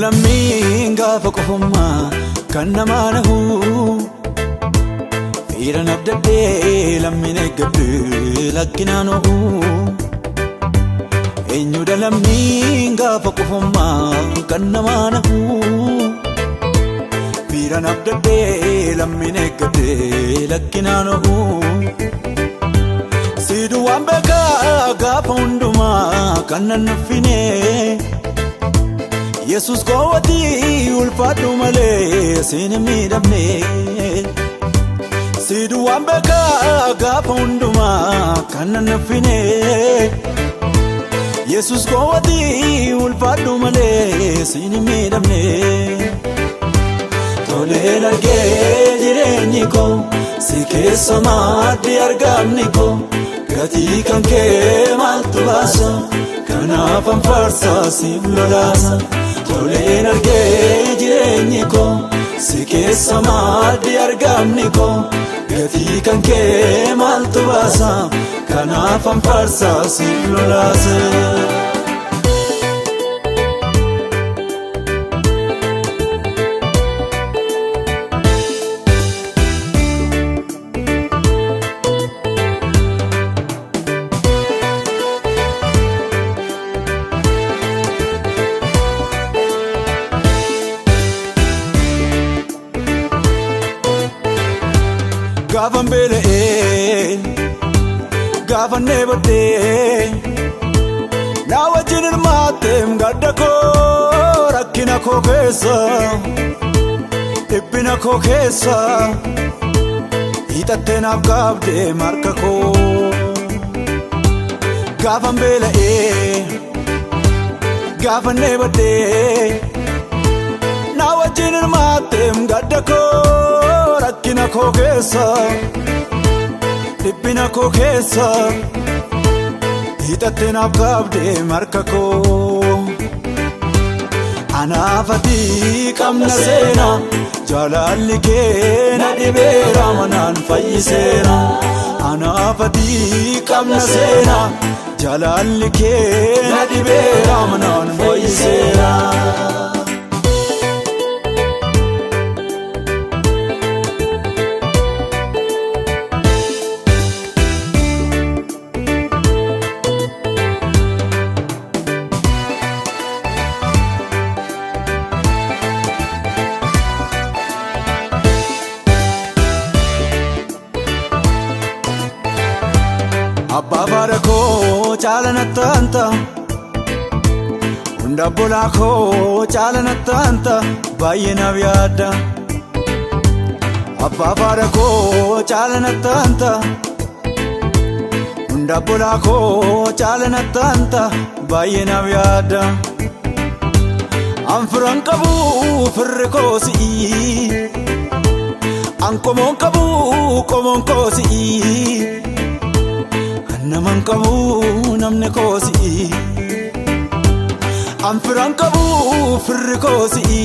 Eenyudha lammiin gaafa qofummaa kan namaa nahu fiiran abdaddee lammiin eeggadhee lakkinaan ohu. Eenyudha lammiin gaafa qofummaa kan namaa nahu fiiran abdaddee lammiin eeggadhee lakkinaan ohu. Siiduwwan beekaa gaafa hundumaa kan nan nuffine. Yesus koowwati ulfaadhu malee siin hin miidhamne. Siiduwwan beekaa gaafa hundumaa kan nan nuffine. Yesus koowwati ulfaadhu malee siin hin miidhamne. Toleen argee jireenyi koo si keessa maddi argamni koo gatii kan kee maaltu baasa kanaaf an faarsa siif lolaasa. Toleen argee jireenyi koo si keessa maddi argamni koo gatii kan kee maaltu baasa kanaaf an faarsa siif lolaasa. Gaafan beela'ee gaafan dheebodhee na wajjin hirmaatteem gadda koo rakkina koo keessa dhiphina koo keessa hiixattee naaf qabdee marka koo. Gaafan beela'ee gaafan dheebodhee na wajjin hirmaatteem gadda koo. Rakkina koo keessa dhiphina koo keessa hiixattee naaf qabdee marka koo. Anaaf ati qabna seenaa jaalalli kee na dhibeera manaan fayyiseera. Anaaf ati qabna seenaa jaalalli kee na dhibeera manaan fayyiseera. Abbaa faara koo caala nattaanta hunda bolaa koo caala nattaanta baay'ee naaf yaadda. Abbaa faara koo caala nattaanta hunda bolaa koo caala nattaanta baay'ee naaf yaadda. An firan qabu firri koo si'i an qomoon qabu qomoon koo si'i. Naman qabu namni koo si'i an firan qabu firri koo si'i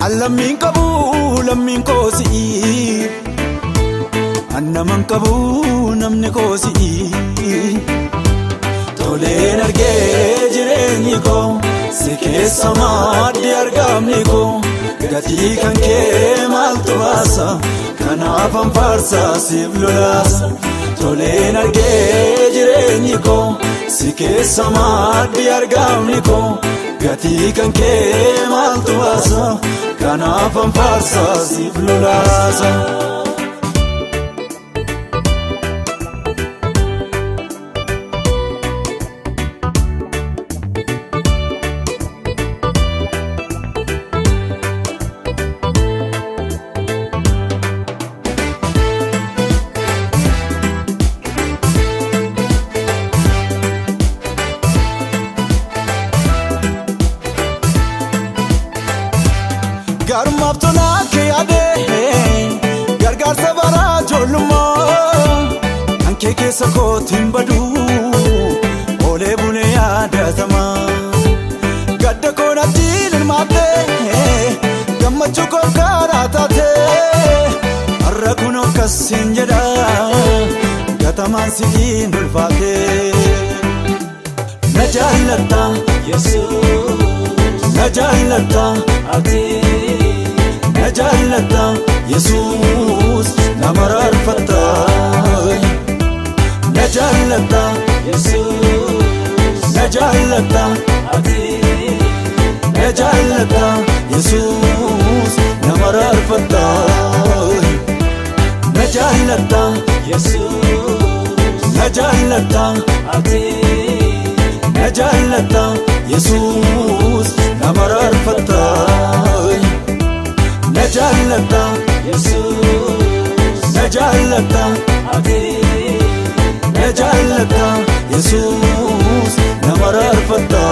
an lammiin qabu lammiin koo si'i an naman qabu namni koo si'i. Toleen argee jireenyi koo si keessa maddi argamni koo gatii kan kee maaltu baasa kanaaf an faarsa siif lolaasa. Toleen argee jireenyi koo si keessa maddi argamni koo gatii kan kee maaltu baasa kanaaf an faarsa siif lolaasa. Gaarummaaf tolaa kee yaadee gargaarsa baraa ijoollummaa kan kee keessa kootiin baduu oolee bulee yaadatamaa. Gadda koo natti hirmaattee gammachuu koo karaa taatee har'a kun akkasiin jedha gatamaan si'iin ulfaatee. Na jaallatta Yesuus. Na jaallatta ati, na jaallatta Yesuus, na mararfatta. Na jaallatta Yesuus, na jaallatta ati, na jaallatta Yesuus, na mararfatta. Na jaallatta Yesuus, na jaallatta ati, na jaallatta Yesuus, na mararfatta. Na jaallatta Yesuus, na jaallatta ati, na jaallatta Yesuus, na mararfatta.